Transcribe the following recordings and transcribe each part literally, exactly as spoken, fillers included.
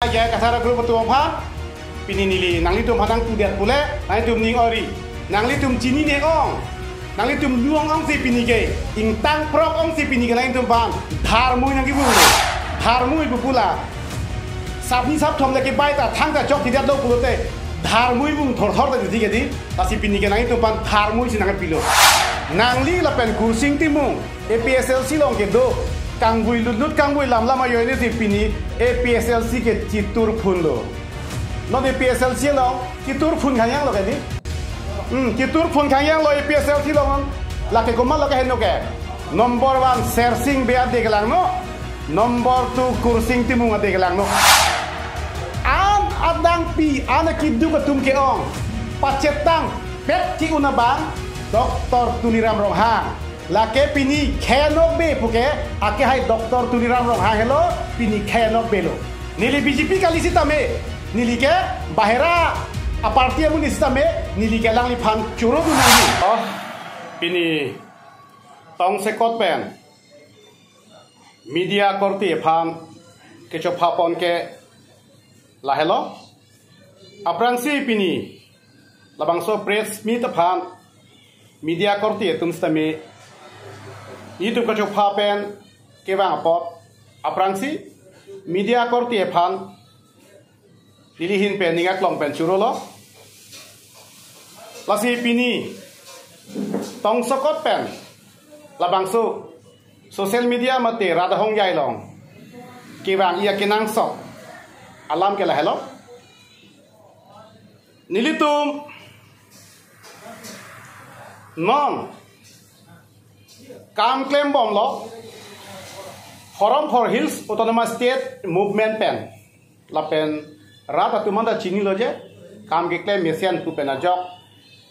J I Kathar a-group atum aphan pini neli nanglitum aphan nangpudet pule, nanglitum ning ori. Nanglitum chinine ong, nanglitum nu-ong ongsi pini ke, ingtangprok ongsi pini ke nanglitum aphan dharmui nangkibung lo. Dharmui pu pu la, sapni sapthom le kebai ta thangta chokchedetlo pulote, dharmui bung thorthor ta didi kedi. Lasi pini ke nanglitum aphan dharmui si nangpilo. Nangli lapen Kursing Timung A P H L C along kedo, kangvui lutlut kangvui lamlam ajoinesi pini A P H L C ke chitur phunlo. Non A P H L C along chitur phun khang janglo kedi. Hmm, chitur phun khang janglo A P H L C along. Lake komatlo keheno ke? Number one, Sersing Bey ade kelangno. Number two, Kursing Timung ade kelangno. An adangpi, an keduk atum ke-ong, pachetang pet ke-un abang, Doctor Tuliram Ronghang. Lake pini Khenok Bey puke, akehai Doctor Tuliram Ronghang helo, pini Khenok Bey lo. Neli B J P kali sitame, neli ke bahera a-party amonit sitame, neli ke alangliphan choro dun nangji. Oh, pini tongsekot pen media korte aphan kechopha pon ke lahelo. Aphrangsi pini labangso press meet aphan media korte atum sitame itum kachopha pen kevang apot, aphrangsi media korte aphan neli ahin pen ning aklong pen chorolo. Lasi pini tongsekot pen labangso social media mate rat ahongjai along kevangji akenangsot alam ke lahelo. Nelitum non kam klembomlo, Forum for Hills Autonomous State Movement pen lapen rat atum anta chinilo je, kam keklem mesen pu pen ajok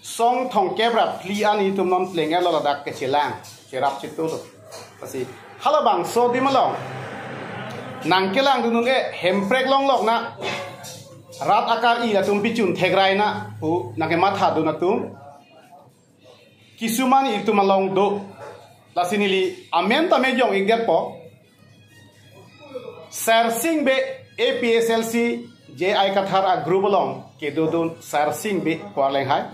song thomkep ra phli an itum non pleng elo ladak kechelang, cherap chetu lo. Lasi halabangso adim along nangkelang dun un-e, hemprek longlok na, rat akar-i atum pichun thekrai na pu nangkematha dun atum kisuman itum along do. Lasi neli amen tame jong-ikdetpo. Sersing Bey A P H L C J I Kathar a-group along kedodun Sersing Bey Kuarleng hai.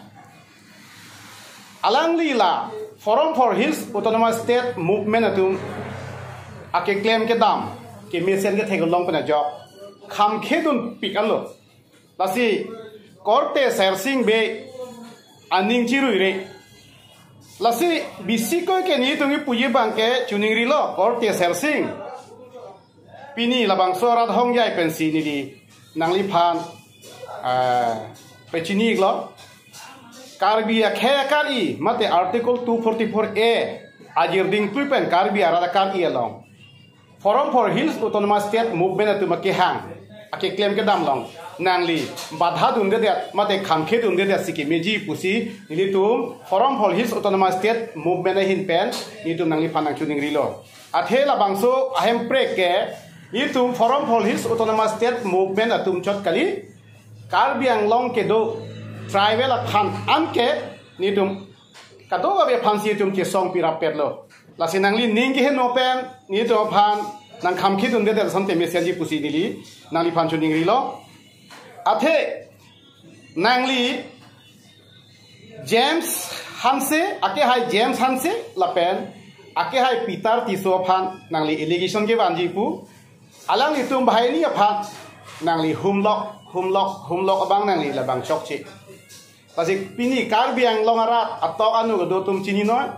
Alangli la Forum for Hills Autonomous State Movement atum akeklem kedam kemesen kethek along pen ajok khamkhedunpik alo. Lasi korte Sersing Bey aning chiruire. Lasi bisi koi ke nelitum kipuji abang ke choningrilo, korte Sersing. Pini labangso rat ahongjai pensi neli nangliphan, eh, pachini-iklo. Karbi akhei akar-i mate Article two forty-four A ajirding pui pen Karbi arat akar-i along Forum for Hills Autonomous State Movement atum akehang akeklem kedam along nangli badha dundedet mate khamkhedundedet si kemeji pusi nelitum Forum for Hills Autonomous State Movement ahin pen nelitum nangliphan nangchoningrilo. Athe labangso ahemprek ke nelitum Forum for Hills Autonomous State Movement atum chot kali, Karbi Anglong kedo tribal aphan anke nelitum kadokave aphansi itum chesong pirap petlo. Lasi nangli ning keheno pen nelitum aphan nangkhamkhedundedet asonte mesenji pusi neli nangliphan choningrilo. Athe nangli James Hanse, akehai James Hanse lapen akehai Peter Tisso aphan nangli allegation kevanji pu. Alanglitum banghini aphan nangli humlok, humlok, humlok abang nangli labang chokche. Lasi pini Karbi Anglong arat atok anu kedo atum chininoi.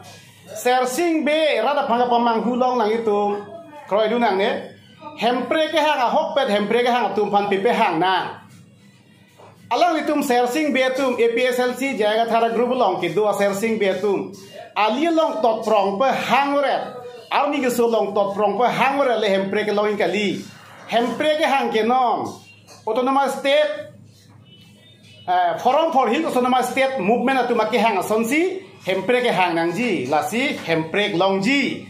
Sersing Bey rat aphan kapamanghu along nanglitum kroidun nangne. Hemprek kehang ahokpet hemprek kehang atum aphan pipehang nang. Alanglitum Sersing Bey atum A P H L C J I Kathar a-group along kedo a-Sersing Bey atum ali along totprong pe hangret, arni keso along totprong pe hangret le hemprek kelong kali. Hemprek kehang ke non Autonomous State, eh, Forum for Hills Autonomous State Movement atum akehang asonsi hemprek kehang nangji, lasi hemprek longji.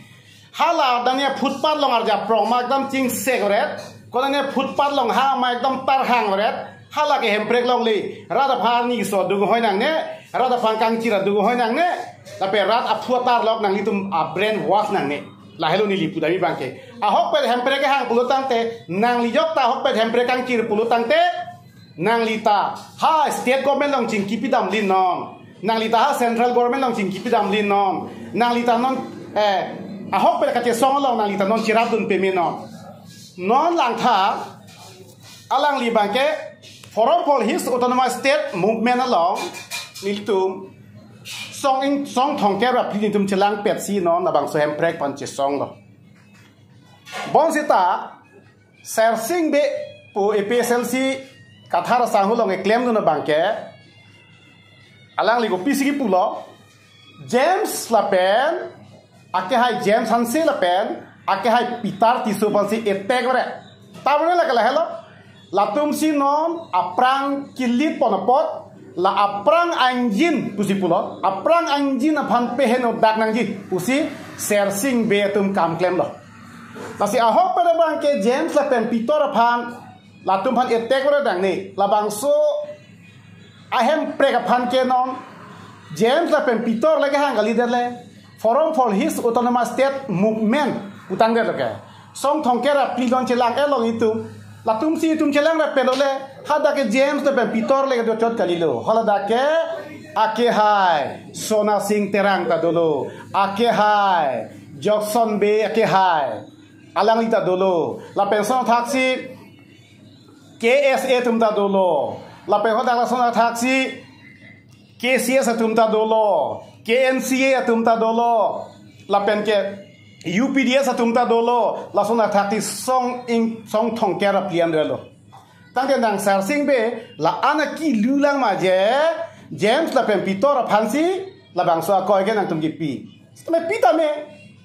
Hala adanya footpath along arjaprong ma ekdam chingsek oret, konane footpath along ha ma ekdam tarhang oret, hala ke hemprek longle. Rat aphan arni keso adung hoi nangne, rat aphan kangchir adung hoi nangne, lapen rat aphu atarlok nanglitum a-brainwash nangne. Lahelo neli pudam abangke. Ahokpet Hemprek kehang pulo tangte, nangli jok ta ahokpet Hemprek kangkir pulo tangte, nangli ta ha state government along chingki pidam linon. Nangli ta ha central government along chingki pidam linon. Nangli ta non, eh, ahokpet kachesong along nangli ta non cherapdun pame non. Non langtha, alangli abangke Forum for Hills Autonomous State Movement along nelitum song in, song thomkep ra phli nelitum chelangpetsi non labangso Hemprek aphan chesonglo. Bonsita Sersing Bey pu A P H L C Kathar asangho along keklemdun abangke, alangli kopisi kipulo, James lapen akehai James Hanse lapen akehai Peter Tisso aphansi attack vare. Tamane lake lahelo. Latumsi non aphrang kelit pon apot, la aphrang angjin pusi pulo, aphrang angjin aphan pehenodak nangji pusi Sersing Bey atum kam klemlo. Lasi ahokpet abangke James lapen Peter aphan, latum aphan attack vare dangne, labangso a-Hemprek aphan ke non James lapen Peter le kehang kalidet le, Forum for Hills Autonomous State Movement putangdetlo ke. Song thomkep ra phli non chelang-et along itum, latumsi itum chelangrapetlo le, hadak ke James lapen Peter le kedo chot kalilo. Haladak ke akehai Sona Sing Terang ta dolo, akehai Jokson Bey akehai, alangli ta dolo. Lapen lason athaksi K S A atum ta dolo. Lapen hadak lason athaksi K C S atum ta dolo, K N C A atum ta dolo, lapen ke U P D S atum ta dolo, lason athaksi song in, song thomkep ra phli an dolo. Tangte nang Sersing Bey la-an akilu lang ma je, James lapen Peter aphansi labangso akoi ke nangtum kipi. Sitame pi tame,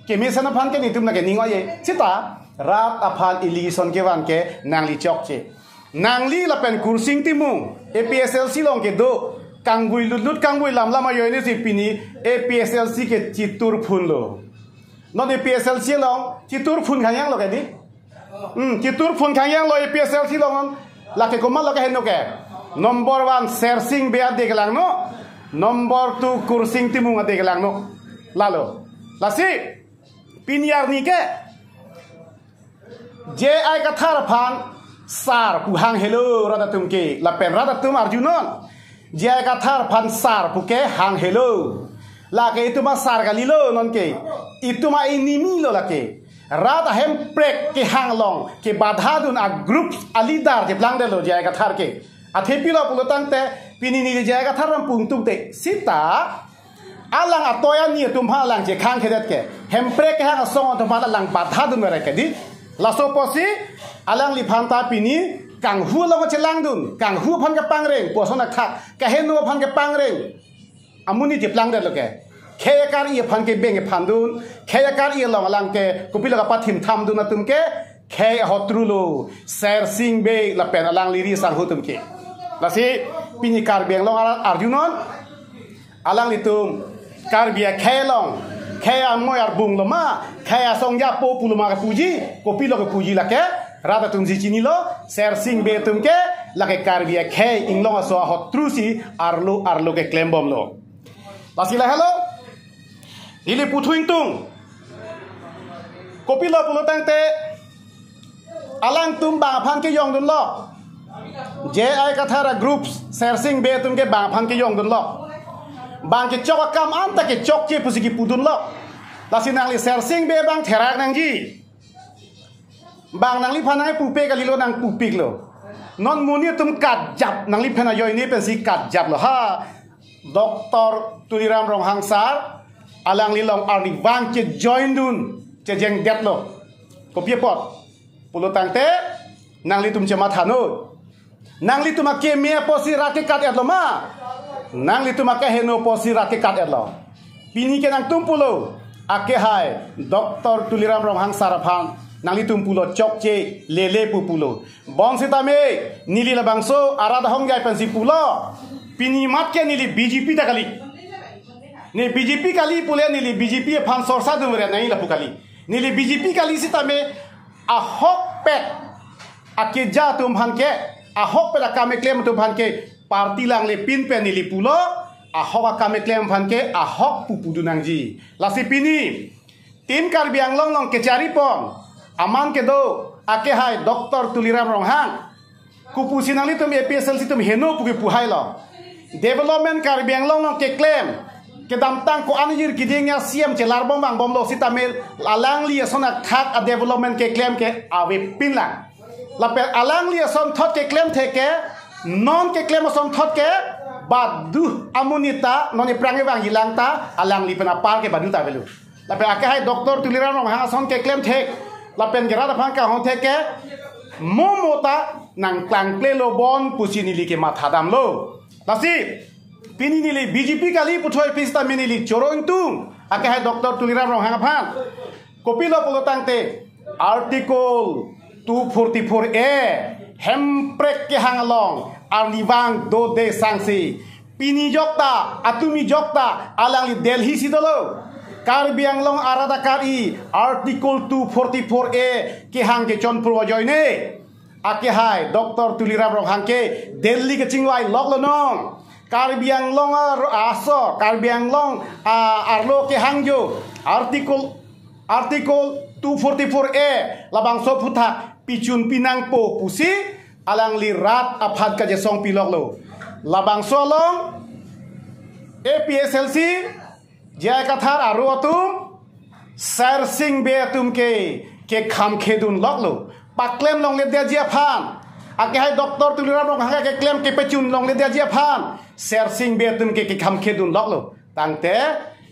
kemesen aphan ke nelitum nangke ning oi-e. Sita rat aphan allegation kevan ke nangli chokche. Nangli lapen Kursing Timung, A P H L C along kedo, kangbui lutlut kangbui lamlam ajoinesi pini A P H L C ke chitur phunlo. Non A P H L C along chitur phun khangjanglo ke di? Hmm, chitur phun khangjanglo A P H L C along non. Lake komatlo keheno ke? Number one, Sersing Bey adik langno. Number two, Kursing Timung adik langno. Lalo. Lasi, pini arni ke J I Kathar aphan sar pu hanghelo rat atum ke, lapen rat atum arjunon. J I Kathar aphan sar pu ke hanghelo. Lake itum asar kalilo non ke. Itum a-enemy lo lake. Rat a-Hemprek kehang along kebadhadun a-group a-leader cheplangdetlo J I Kathar ke. Athe pilo pulo tangte pini neli J I Kathar alam pungtungte. Sita alang atoi ani atum aphan alang chekhangkhedet ke. Hemprek kehang asong atum aphan alang badhadun vare ke di. Laso apotsi alangliphan ta pini kanghu along chelangdun, kanghu aphan kepangreng, puson akhak, kaheno aphan kepangreng. Amonit cheplangdetlo ke. Khei akar-i aphan ke beng ephandun, khei akar-i along alang ke, kopilo kapathimthamdun atum ke, khei ahotrulo, Sersing Bey lapen alangli ri asangho atum ke. Lasi, pini Karbi Anglong arat arjunon, alanglitum, Karbi akhei along, khei amoi arbung lo ma, khei asong japo pulo ma kepuji, kopilo kepuji lake, rat atumsi chinilo, Sersing Bey atum ke, lake Karbi akhei inglong aso ahotrusi arlo arlo keklembomlo. Lasi lahelo, ili puthu ingtung. Kopilo pulo tangte, alangtum bang aphan kejongdunlo. J I Kathar a-groups, Sersing Bey atum ke bang aphan kejongdunlo. Bang kechok akam anta kechokche pusi kipudunlo. Lasi nangli Sersing Bey bang therak nangji. Bang nangliphan nangpupe kalilo nangpupiklo. Non monit atum katjap nangliphan ajoine pensi katjaplo. Ha, Doctor Tuliram Ronghang sar, alangli along arnivang chejoindun, chejengdetlo. Kopi apot? Pulo tangte, nanglitum chemathanon. Nanglitum akeme apotsi rat kekat-etlo ma? Nanglitum akeheno apotsi rat kekat-etlo. Pini ke nangtum pulo, akehai, Doctor Tuliram Ronghang sar aphan, nanglitum pulo chokche, lele pu pulo. Bonsitame, neli labangso, arat ahongjai pensi pulo. Pini mat ke neli B J P ta kali. Ne B J P kali pule neli B J P aphan sorsa dun vare nai lapu kali. Neli B J P kali sitame ahokpet akeja atum aphan ke, ahokpet akam keklem atum aphan ke, party langle pinpen neli pulo, ahok akam keklem aphan ke, ahok pu pudun nangji. Lasi pini, Tin Karbi Anglong along kecharipon aman kedo akehai Doctor Tuliram Ronghang. Kopusi nanglitum A P H L C atum heno pu kipu hailo. Development Karbi Anglong along keklem kedamtang ko-an ajir kiding ya C M chelar bom vangbomlo sitame alangli ason athak a development keklem ke avepin lang. Lapen alangli asonthot keklem thek ke, non keklem asonthot ke baduh amonit ta, non iphrang ivang hilang ta, alangli pen apar ke baduh ta avelo. Lapen akehai Doctor Tuliram Ronghang ason keklem thek, lapen ke rat aphan kahong thek ke, momo ta nangklangple lo bon pusi neli kematha damlo. Lasi pini neli B J P kali puthot pi sitame neli choro ingtung akehai Doctor Tuliram Ronghang aphan. Kopilo pulo tangte Article two forty-four A Hemprek kehang along arnivang dode sangsi, pini jokta, atumi jokta, alangli Delhi si dolo. Karbi Anglong arat akari Article two forty-four A kehang kechon purva ajoine akehai Doctor Tuliram Ronghang ke Delhi kachingvai loklo non. Karbi Anglong ar-, aso, Karbi Anglong, ah, arlo kehang jo Article, Article two forty-four A labangso aphuthak pichun pinangpo pusi alangli rat aphan kachesong piloklo. Labangso along A P H L C J I Kathar aro atum Sersing Bey atum ke kekham khedun loklo. Paklem longledet ji aphan, akehai Doctor Tuliram Ronghang keklem kepechun longledet ji aphan Sersing Bey atum ke kekham khedun loklo. Tangte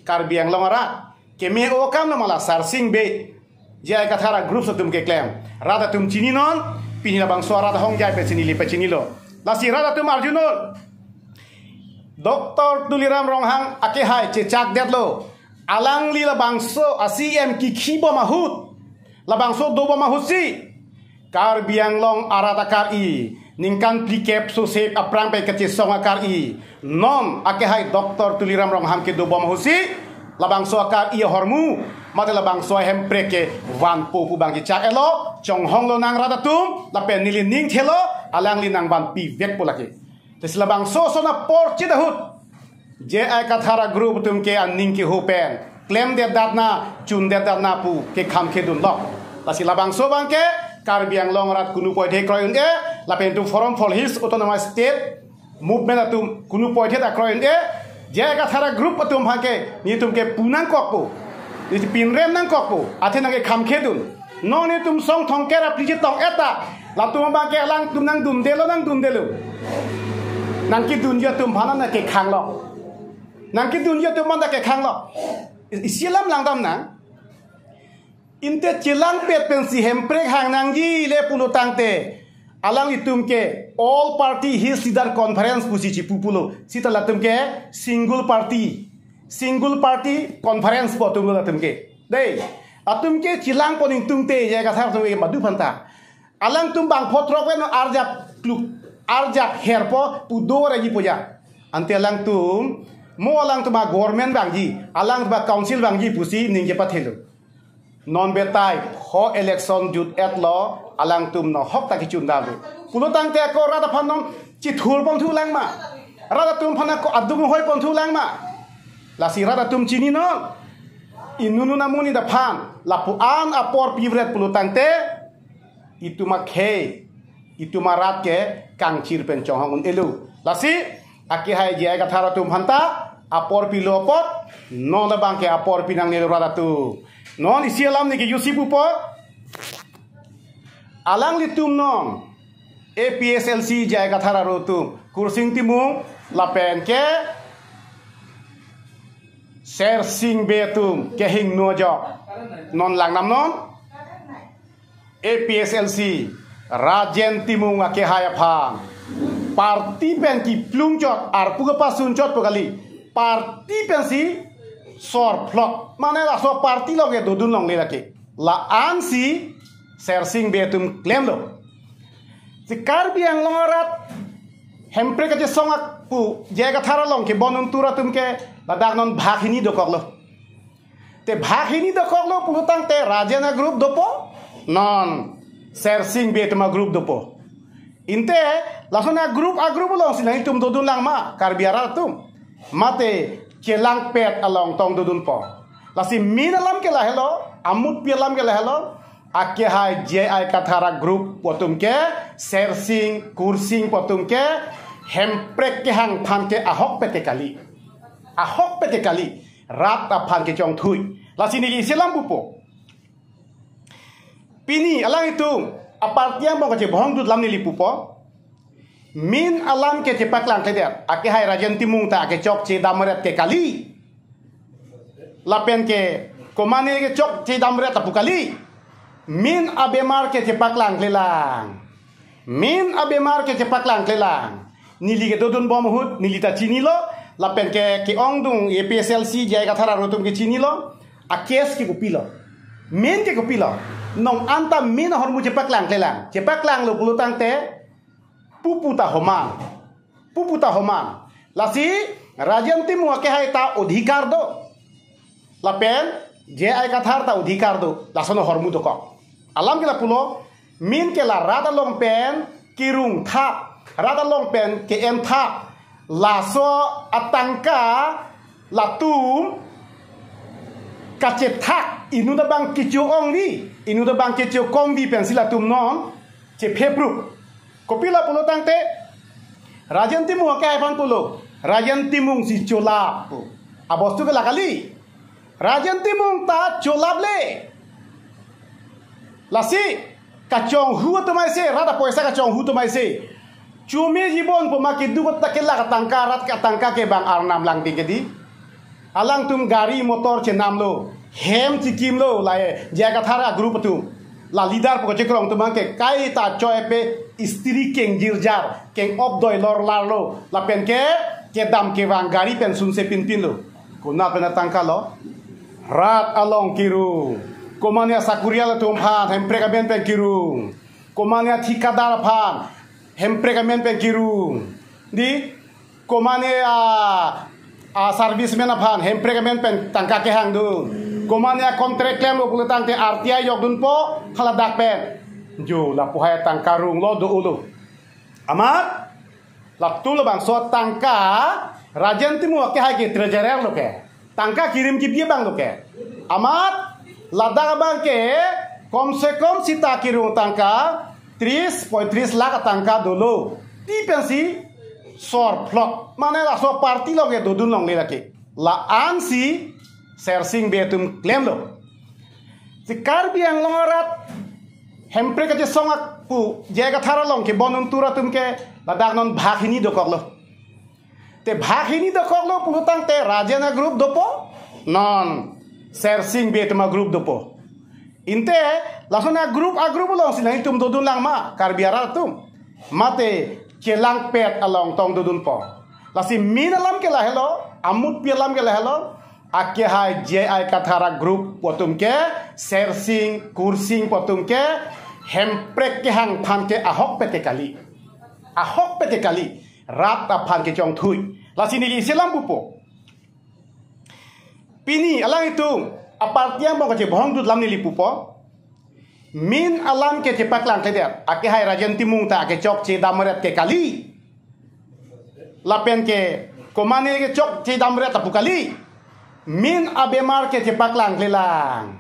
Karbi Anglong arat keme-o akam lo ma la Sersing Bey, J I Kathar a group atum keklem. Rat atum chini non, pini labangso arat ahongjai pachini li pachinilo. Lasi rat atum arjunon, Doctor Tuliram Ronghang akehai chechakdetlo. Alangli labangso a C M kikhi bom ahut, labangso dobom ahutsi Karbi Anglong arat akari ningkan phlikep sosep aphrang pen kachesong akari, non akehai Doctor Tuliram Ronghang kedobom ahutsi labangso akari ahormu mate labangso Hemprek ke vanpo pu abang chechak-etlo. Chonghong lonang rat atum, lapen neli ning thelo, alangli nangvanpi vekpo lake. Te si labangso ason apor chit ahut J I Kathar a group atum ke aning keho pen klemdetdatna, chundetdatna pu kekham khedun lok. Lasi labangso abang ke Karbi Anglong arat kunu poithe kroi un-e, lapen itum Forum for Hills Autonomous State Movement atum kunu poithe ta kroi un-e. J I Kathar a group atum aphan ke nelitum ke pu nangkokpo, nelitum pinrem nangkokpo, athe nangkekham khedun. Non nelitum song thongker apli chetong-et ta, latum abang ke alangtum nangdundelo, nangdundelo. Nangkedunji atum aphan nangkekhanglo. Nangkedunji atum aphan nangkekhanglo. Isi alam langdam nang. Inte chelangpet pensi Hemprek hang nangji le pulo tangte, alanglitum ke All Party Hills Leader Conference pusi chipu pulo. Seta latum ke single party, single party conference pu atum lo latum ke. Dei, atum ke chelangpon ingtungte J I Kathar atum ke madu aphanta. Alangtum bang photrok ven arjap kluk, arjap herpo pu do-reji puja. Ante alangtum, mo alangtum a government vangji, alangtum a council vangji pusi ning kepathelo. Non betai ho election jut-etlo, alangtum no hok ta kechun dam. Pulo tangte ako rat aphan non chithur ponthu lang ma. Rat atum aphan ako adung hoi ponthu lang ma. Lasi rat atum chini non. Inunu namuni daphan lapu-an apor pivret pulo tangte, itum akhei, itum arat ke kangchir pen chonghong un-elo. Lasi akehai J I Kathar atum aphanta apor pilo apot, non labang ke apor pinangnelo rat atum. Non isi alam neke jutsi pupo. Alanglitum non A P H L C J I Kathar aro atum, Kursing Timung lapen ke Sersing Bey atum kehingno ajok. Non langdam non. A P H L C Rajen Timung akehai aphan party pen kiplung chot, arpu kepasun chot pu kali. Party pensi sorphlok. Mane laso party along kedodun longle lake. La-ansi Sersing Bey atum klemlo. Si Karbi Anglong arat Hemprek kachesong ak pu J I Kathar along kebon un-e rat atum ke ladak non bhag hini dokoklo. Te bhag hini dokoklo pulo tangte Rajen a group dopo, non Sersing Bey atum a group dopo. Inte lason a group a group alongsi nangtum dodun lang ma Karbi arat atum. Mate chelangpet along tong dodunpo. Lasi main alam ke lahelo, Amutpi alam ke lahelo, akehai J I Kathar a group pu atum ke, Sersing, Kursing pu atum ke, Hemprek kehang aphan ke ahokpet ke kali. Ahokpet ke kali. Rat aphan kechongthui. Lasi neli isi alam pupo. Pini alanglitum a party angbong kachebohong dut alam neli pupo. Min alam ke chepaklang kledet. Akehai Rajen Timung ta akechokche damret ke kali. Lapen ke komane kechokche damret ta pu kali. Min abemar ke chepaklang klelang. Min abemar ke chepaklang klelang. Neli kedodun bom ahut, neli ta chinilo. Lapen ke ke-ongdung A P H L C J I Kathar arat atum ke chinilo. A case ke kopilo. Min ke kopilo. Non anta min ahormu chepaklang klelang. Chepaklanglo pulotangte pupu ta homan. Pupu ta homan. Lasi Rajen Timung akehai ta odhikar do. Lapen J I Kathar ta odhikar do. Lason ahormu dokok. Alam ke lapulo, min ke la rat along pen kerung thap. Rat along pen ke-en thap. Laso atangka latum kachethak inut abang kecho-ongvi, inut abang kecho-komvi pensi latum non chepheprup. Kopilo pulotangte, Rajen Timung akehai aphan pulo, Rajen Timung si cholap pu. Abostu ke la kali. Rajen Timung ta cholaple. Lasi kachonghu atum aise, rat apoisa kachonghu atum aise. Chumi jibon pu ma keduk ta kelak atangka, rat ke atangka ke bang arnam langding ke di. Alangtum gari motor chenamlo, hem chikimlo, lahei J I Kathar a group atum. La leader pu kachekrong atum ke kaita choipe istri keng jirjar, keng-op doi lor larlo, lapen ke kedam kevang gari pen sunse pinpinlo. Konat pen atangka lo? Rat along kerung. Komane asakurial atum aphan Hemprek amen pen kerung. Komane athikadar aphan Hemprek amen pen kerung. Di, komane a, a serviceman aphan Hemprek amen pen tangka kehangdun. Komane a contract klemlo pulotangte R T I jokdunpo, haladak pen. Jo, lapu hai tangka runglo, do-olo. Amat, latum labangso tangka Rajen Timung akehai ke treasurer lo ke. Tangka kirim kibi abang lo ke. Amat ladak abang ke kom se kom sita kerung tangka tris, poitris lakh atangka dolo. Ti pensi sorphlok. Mane laso party along ke dodun longle lake. La-ansi Sersing Bey atum klemlo. Si Karbi Anglong arat Hemprek kachesong ak pu J I Kathar along kebonun tur atum ke ladak non bhag hini dokoklo. Te bhag hini dokoklo pulotangte Rajen a group dopo, non Sersing Bey atum a group dopo. Inte lason a group a group alongsi nangtum dodun lang ma Karbi arat atum. Mate chelangpet along tong dodunpo. Lasi min alam ke lahelo, amutpi alam ke lahelo, akehai J I Kathar a group pu atum ke, Sersing, Kursing pu atum ke, Hemprek kehang aphan ke ahokpet ke kali. Ahokpet ke kali. Rat aphan kechongthui. Lasi neli isi alam pupo. Pini alanglitum a party angbong kachebohong dut alam neli pupo. Min alam ke chepaklang kledet. Akehai Rajen Timung ta akechokche damret ke kali. Lapen ke komane kechokche damret ta pu kali. Min abemar ke chepaklang klelang.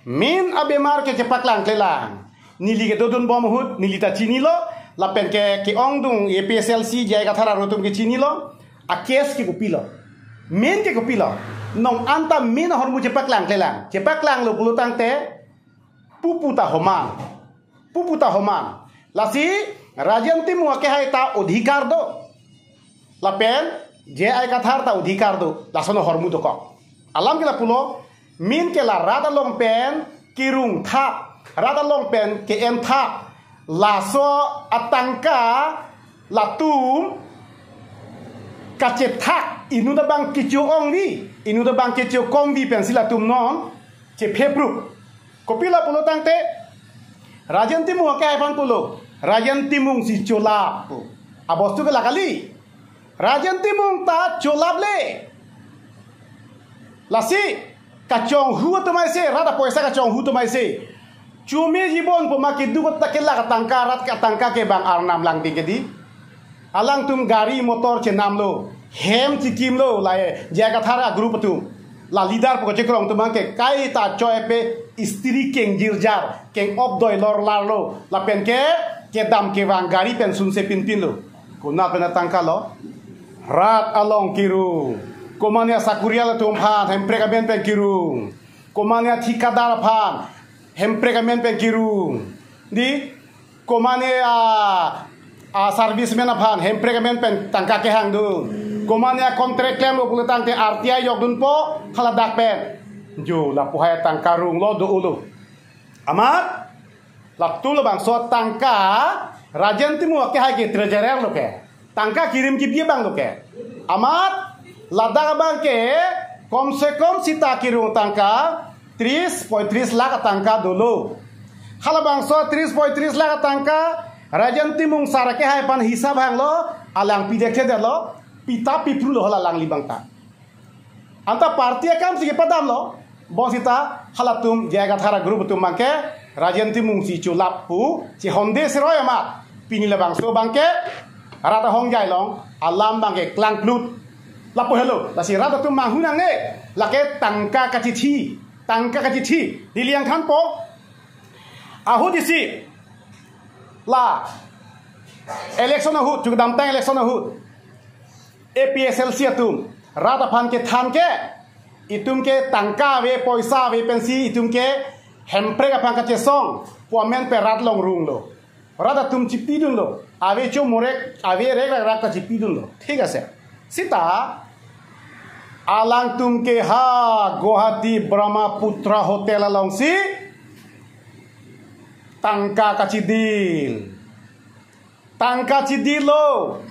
Min abemar ke chepaklang klelang. Neli kedodun bom ahut, neli ta chinilo, lapen ke ke-ongdung A P H L C J I Kathar arat atum ke chinilo, a case ke kopilo. Min ke kopilo. Non anta min ahormu chepaklang klelang. Chepaklanglo pulotangte, pupu ta homan. Pupu ta homan. Lasi Rajen Timung akehai ta odhikar do. Lapen J I Kathar ta odhikar do. Lason ahormu dokok. Alam ke lapulo, min ke la rat along pen kerung thap. Rat along pen ke-en thap. Laso atangka latum kachethak inut abang kecho-ongvi, inut abang kecho-komvi pensi latum non chepheprup. Kopilo pulotangte, Rajen Timung akehai aphan pulo, Rajen Timung si cholap pu. Abostu ke la kali. Rajen Timung ta cholaple. Lasi kachonghu atum aise, rat apoisa kachonghu atum aise. Chumi jibon pu ma keduk ta kelak atangka, rat ke atangka ke bang arnam langding ke di. Alangtum gari motor chenamlo, hem chikimlo, lahei J I Kathar a group atum. La leader pu kachekrong atum ke kaita choipe istiri kengjirjar, keng-op doi lor larlo, lapen ke kedam kevang gari pen sunse pinpinlo. Konat pen atangka lo? Rat along kirung. Komane asakurial atum aphan Hemprek amen pen kirung. Komane athikadar aphan Hemprek amen pen kirung. Di, komane a, a serviceman aphan Hemprek amen pen tangka kehangdun. Komane a contract klemlo pulo tangte R T I jokdunpo, haladak pen. Jo, lapu hai tangka runglo do-olo. Amat, latum labangso tangka Rajen Timung akehai ke treasurer lo ke. Tangka kirim kibi abang lo ke. Amat, ladak abang ke, kom se kom sita kirung tangka tris, poitris lakh atangka dolo. Halabangso tris, poitris lakh atangka Rajen Timung sar akehai aphan hisap hanglo, alang pidek thedetlo, pita piprulo hala alangli abang ta. Anta party akam si kepadamlo, bonsita halatum J I Kathar a group atum abang ke, Rajen Timung si chulap pu, si honde seroi amat, pini labangso abang ke, rat ahongjai along, alam abang ke klangklut. Lapu helo, lasi rat atum manghu nangne, lake tangka kachithi, tangka kachithi, neli nangthanpo. Ahut isi, la, election ahut, chukdamtang election ahut. A P S L C atum, rat aphan kethan ke, itum ke tangka ave, poisa ave pensi, itum ke Hemprek aphan kachesong pu amen pen rat along runglo. Rat atum chipidunlo. Ave chomorek, ave rek rak rak ta chipidunlo. Thik ase. Sita, alangtum ke ha Guwahati Brahmaputra Hotel alongsi tangka kachidil. Tangka chidilo.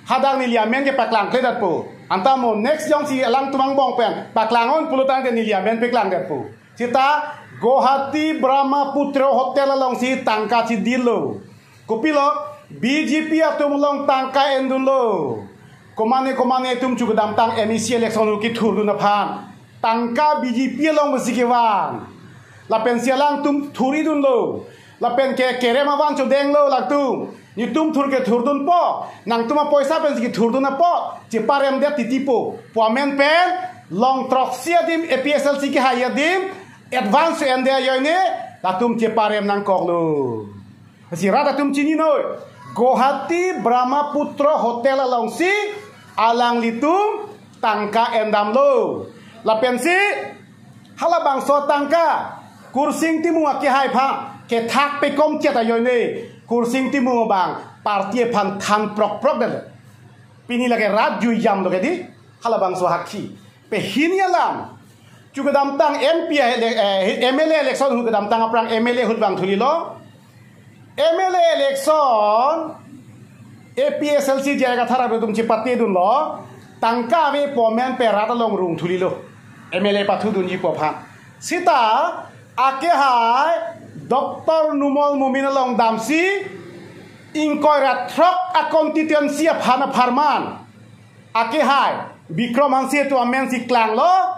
Hadak neli amen ke paklangkledetpo. Anta mo next jongsi alangtum angbong pen paklang-un pulo tangte neli amen paklangdetpo. Sita Guwahati Brahmaputra Hotel alongsi tangka chidilo. Kopilo, B J P atum along tangka endunlo. Komane komane atum chukdamtang M A C election ahut kethurdun aphan tangka B J P along besi kevan. Lapensi alangtum thuridunlo. Lapen ke kerem avan chodenglo latum. Netum thur kethurdunpo. Nangtum apoisa pensi kethurdun apot, cheparemdet titipo. Pu amen pen, long throksi adim A P S L C kehai adim, advance ende ajoine, latum cheparem nangkoklo. Si rat atum chininoi. Guwahati Brahmaputra Hotel alongsi alanglitum tangka endamlo. Lapensi halabangso tangka Kursing Timung akehai aphan kethak pekom chet ajoine Kursing Timung abang party aphan than prok prok det. Pini lake rat jui jamlo ke di, halabangso hakhi. Pehini alam. Chukdamtang M P ele-, eh, M L A election ahut kedamtang aphrang M L A ahut vangthulilo. M L A election A P S L C J I Kathar atum chepatedunlo. Tangka ave pu amen pen rat along rungthulilo. M L A pathudunji pu aphan. Sita akehai Doctor Numal Momin along damsi ingkoi ra throk a constituency aphan apharman. Akehai, Bikram Hanse atum amen si klanglo,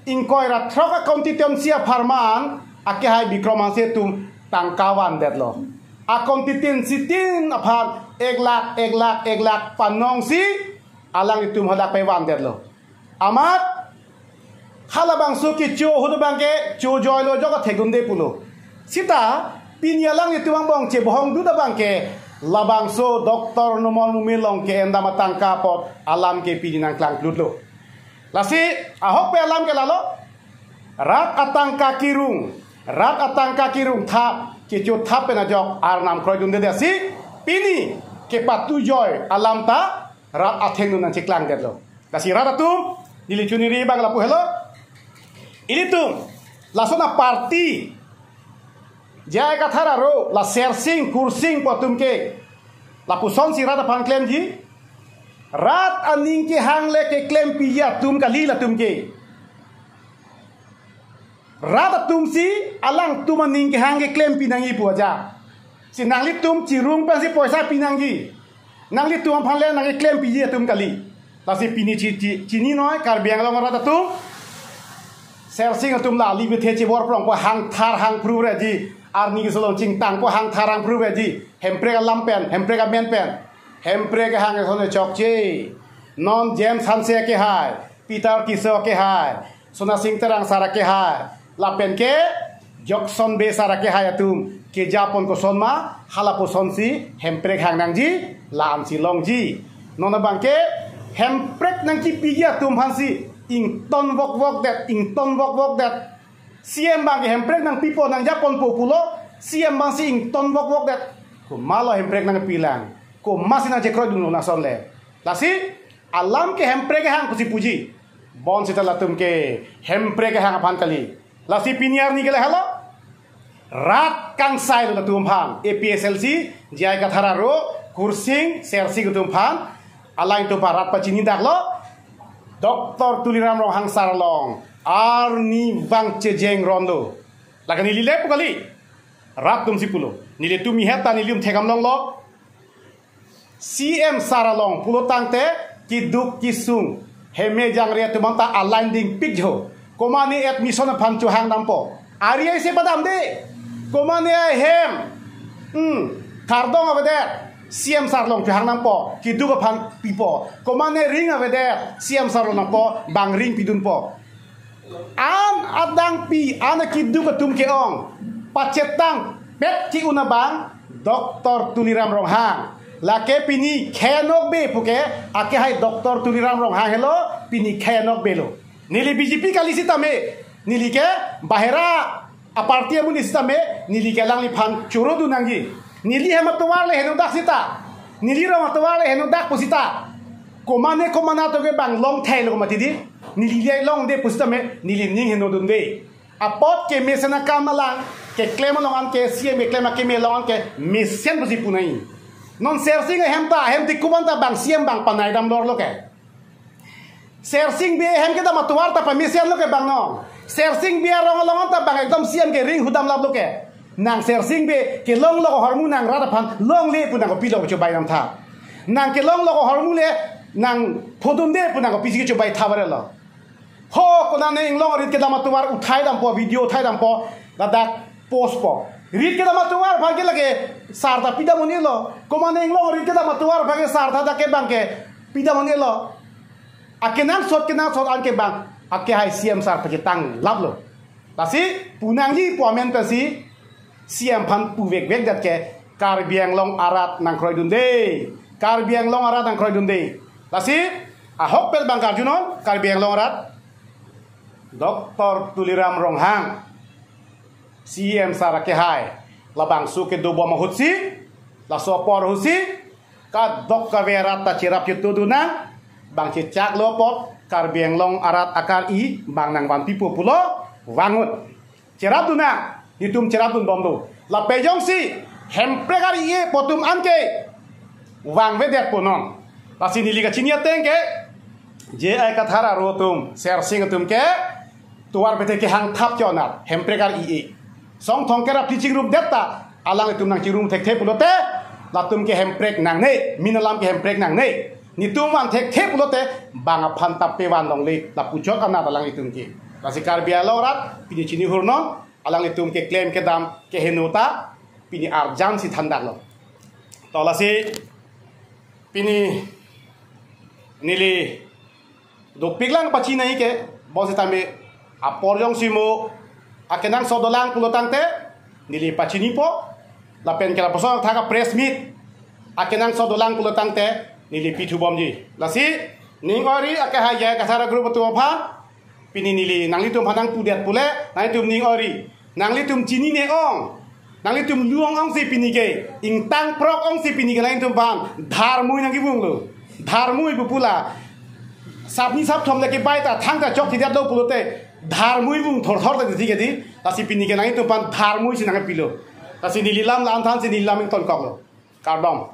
ingkoi ra throk a constituency apharman, akehai Bikram Hanse atum tangka vandetlo. A constituency tin aphan ek lakh, ek lakh, ek lakh panongsi, alanglitum hadak pevandetlo. Amat, halabangso kecho ahut abang ke chojoilo jok athekdunde pulo. Sita, pini alanglitum angbong chebohongdun abang ke, labangso Doctor Numal Momin along ke-endam atangka apot alam ke pini nangklangklutlo. Lasi, ahok pen alam ke lalo, rat atangka kirung, rat atangka kirung thap, kecho thap pen ajok Arnam kroidunde dasi, pini kepatujoi alam ta, rat athengno nangcheklangdetlo. Lasi rat atum, neli chuniri abang lapu helo. Ilitum, lason a party, J I Kathar aro, la Sersing, Kursing pu atum ke, lapusonsi rat aphan klemji, rat aning kehang le keklempiji atum kali latum ke. Rat atumsi alangtum aning kehang keklempi nangji pu aja. Si nanglitum chirung pensi poisa pinangji. Nanglitum aphan le nangkeklempiji atum kali. Lasi pini chi, chi, chininoi Karbi Anglong arat atum. Sersing atum la ali bethe chibor prong pu hangthar hangphru reji. Arni kesolong chingtang pu hangthar hangphru reji. Hemprek alam pen, Hemprek amen pen. Hemprek kehang eson chokche. Non James Hanse kehai, Peter Tisso kehai, Sonasing Terang sar kehai. Lapen ke Jokson be sar akehai atum kejapon kosonma, hala pusonsi Hemprek hang nangji, la-ansi longji. Non abangke Hemprek nangkipiji atum aphansi ington vokvok det, ington vokvok det. C M abangke Hemprek nangpipo, nangjaponpo pulo, C M abangsi ington vokvok det. Komatlo Hemprek nangpilang? Komatsi nangchekroidunlo lason le? Lasi alam ke Hemprek kehang pusi puji. Bonsita latum ke Hemprek kehang aphan kali. Lasi pini arni ke lahelo. Rat kangsailo latum aphan. A P H L C, J I Kathar aro, Khursing, Sersing atum aphan, alangtum aphan rat pachini daklo. Doctor Tuliram Ronghang sar along arnivang chejeng ronlo. Lake neli le pu kali. Rat atumsi pulo. Nelitum ihet ta nelitum thekdam longlo. C M sar along pulo tangte keduk kesung, heme jangre atum anta a-line dingpik jo. Komane admission aphan chohang dampo? Ari aisi padamde. Komane ahem, hmm, kardom avedet, C M sar along chohang dampo, keduk aphan pipo. Komane ring avedet, C M sar along dampo, bang ring pidunpo. An adangpi, an akeduk atum ke-ong pachetangpet ke-un abang Doctor Tuliram Ronghang. Lake pini khenok be puke, akehai Doctor Tuliram Ronghang helo, pini khenok belo. Neli B J P kali sitame, neli ke bahera aparty amonit sitame, neli ke alangliphan chorodun nangji. Neli hem atovar le henodak sita, neli rong atovar le henodak pusita, komane komane atum ke bang longthailo komatidi. Neli le longde pusitame, neli ning henodunde. Apot kemesen akam alang keklem along an ke, C M keklem akeme along an ke mesen pusi punai. Non Sersing ahem ta, ahem ti kuban ta bang C M bang panai dam lorlo ke. Sersing be ahem kedam atovar ta pamesenlo ke bang non. Sersing be arong along an ta bang ekdom C M ke ring hudam laplo ke. Nang Sersing be kelonglo ahormu nang rat aphan longle pu nang kopilo chobai dam tha? Nang kelonglo ahormu le nang phodunde pu nang kopisi chobai tha barelo? Ho, konane inglong rit kedam atovar uthai dampo, video uthai dampo, ladak post po. Rit kedam atovar aphan ke lake sar ta pidam un-elo. Komane inglong rit kedam atovar aphan ke sar ta dak ke bang ke pidam un-elo. Akenangsot kenangsot an ke bang akehai C M sar pachetang laplo. Lasi punangji pu amen pensi C M aphan puvekvek det ke Karbi Anglong arat nangkroidunde. Karbi Anglong arat nangkroidunde. Lasi ahokpet bang karjunon Karbi Anglong arat, Doctor Tuliram Ronghang, C M sar akehai, labangso kedobom ahutsi, laso apor ahutsi kadokave arat ta cherap chetudun nang, bang chechaklo apot Karbi Anglong arat akar-i bang nangvanpipo pulo, vangun. Cherapdun nang, netum cherapdun bomlo. Lapen jongsi Hemprek ar-i-e pu atum an ke vangvedet punon. Lasi neli kachini ateng ke J I Kathar aro atum, Sersing atum ke tovar bete kehang thap chonat, Hemprek ar-i-e. Songthong kerap tichingrum det ta, alanglitum nangchingrum thekthe pulote, latum ke Hemprek nangne, min alam ke Hemprek nangne. Netum van thekthe pulote, bang aphan ta pevan longle, lapu chot anat alanglitum ke. Lasi Karbi Anglong arat, pini chini hurnon, alanglitum keklem kedam keheno ta, pini arjan si thandaklo. To lasi, pini neli dopiklang pachinai ke, bonsitame apor jongsi mo akenangsot dolang pulo tangte, neli pachinipo, lapen ke lapuson thak a-press meet akenangsot dolang pulo tangte, neli pithu bomji. Lasi, ning ori akehai J I Kathar group atum aphan, pini neli nanglitum aphan nangpudet pule, nanglitum ning ori. Nanglitum chinine ong. Nanglitum lu ong-ongsi pini ke, ingtang prok ongsi pini ke nanglitum aphan dharmui nangkevunglo. Dharmui pu pula, sapni sapthom le kebai ta thangta chokthidetlo pulote, dharmui vung thorthor ta didi kedi. Lasi pini ke nanglitum aphan dharmui si nangpilo. Lasi neli lam la-an thansi neli lam ingtonkoklo. Kardom.